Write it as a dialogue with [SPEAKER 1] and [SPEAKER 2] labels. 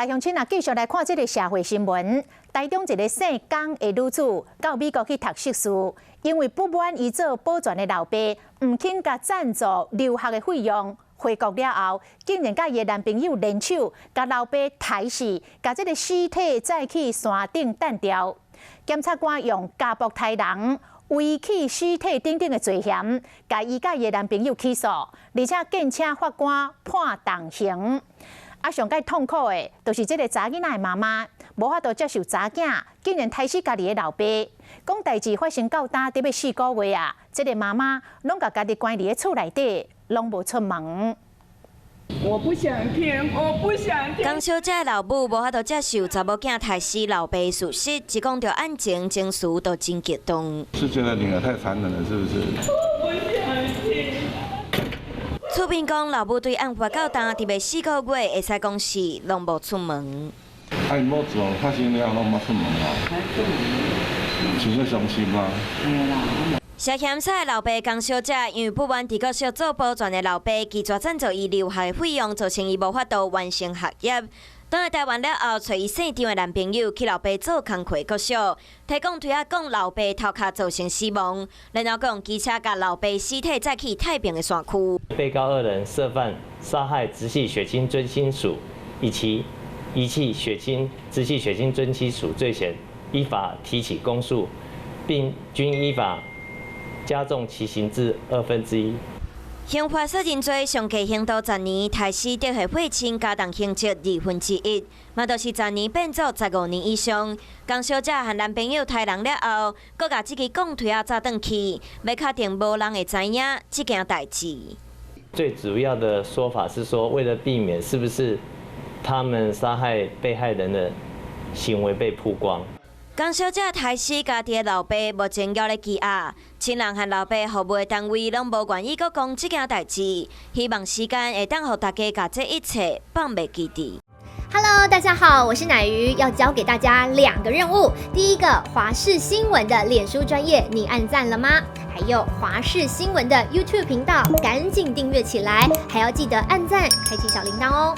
[SPEAKER 1] 來鄉親啊，繼續來看這个社會新聞。台中一个姓江的女子到美國去讀碩士，因為不滿伊做保全的老爸毋肯共贊助留學的費用，回國了後，竟然佮伊的男朋友聯手，共老爸刣死，共這个屍體載去山頂擲掉。檢察官用家暴刣人、遺棄屍體等等的罪嫌，共伊佮伊的男朋友起訴，而且建請法官判重刑。啊，上蓋痛苦的，就是這个查囡仔的媽媽，無法度接受查囝竟然刣死家己的老爸。講代誌發生到今得欲4個月啊，這个媽媽攏共家己關佇咧厝內底，攏無出門。
[SPEAKER 2] 我不想聽，我不想聽。
[SPEAKER 3] 江小姐的老母無法度接受查某囝刣死老爸的事實，一講著案情，情緒都真激動。
[SPEAKER 4] 是覺得女兒太殘忍了，是不是？
[SPEAKER 2] 我不想聽。
[SPEAKER 3] 厝邊講，老母對案發到今，得欲4個月，會使講是攏無出門。
[SPEAKER 4] 啊，𪜶某自從發生了後，攏無出門啊？真正傷心啊！
[SPEAKER 3] 涉嫌殺老爸江小姐，因為不滿佇國小做保全的老爸拒絕贊助伊留學的費用，造成伊無法度完成學業。轉來台灣了後，揣伊姓張的男朋友去老爸做工課國小，提講推仔講老爸頭殼造成死亡，然後閣用機車共老爸屍體載去太平的山區。
[SPEAKER 5] 被告二人涉犯殺害直系血親尊親屬以及遺棄血親直系血親尊親屬罪嫌，依法提起公訴，並均依法加重其刑至1/2。
[SPEAKER 3] 刑法殺人罪上懸刑度10年，刣死得會血親加重刑責1/2，嘛就是十年變做15年以上。江小姐和男朋友刣人了後，閣共這支鋼槌仔載轉去，欲確定無人會知影這件代誌。
[SPEAKER 5] 最主要的說法是說，為了避免是不是他們殺害被害人的行為被曝光。
[SPEAKER 3] 江小姐刣死家己的老爸，目前猶咧羈押，親人和老爸服務的單位攏無願意閣講這件代誌，希望時間會當予大家共這一切放袂記佇。
[SPEAKER 6] Hello，大家好，我是乃瑜，要交給大家兩個任務。第一個，華視新聞的臉書專頁，你按讚了嗎？還有華視新聞的 YouTube 頻道，趕緊訂閱起來，還要記得按讚，開啟小鈴鐺哦。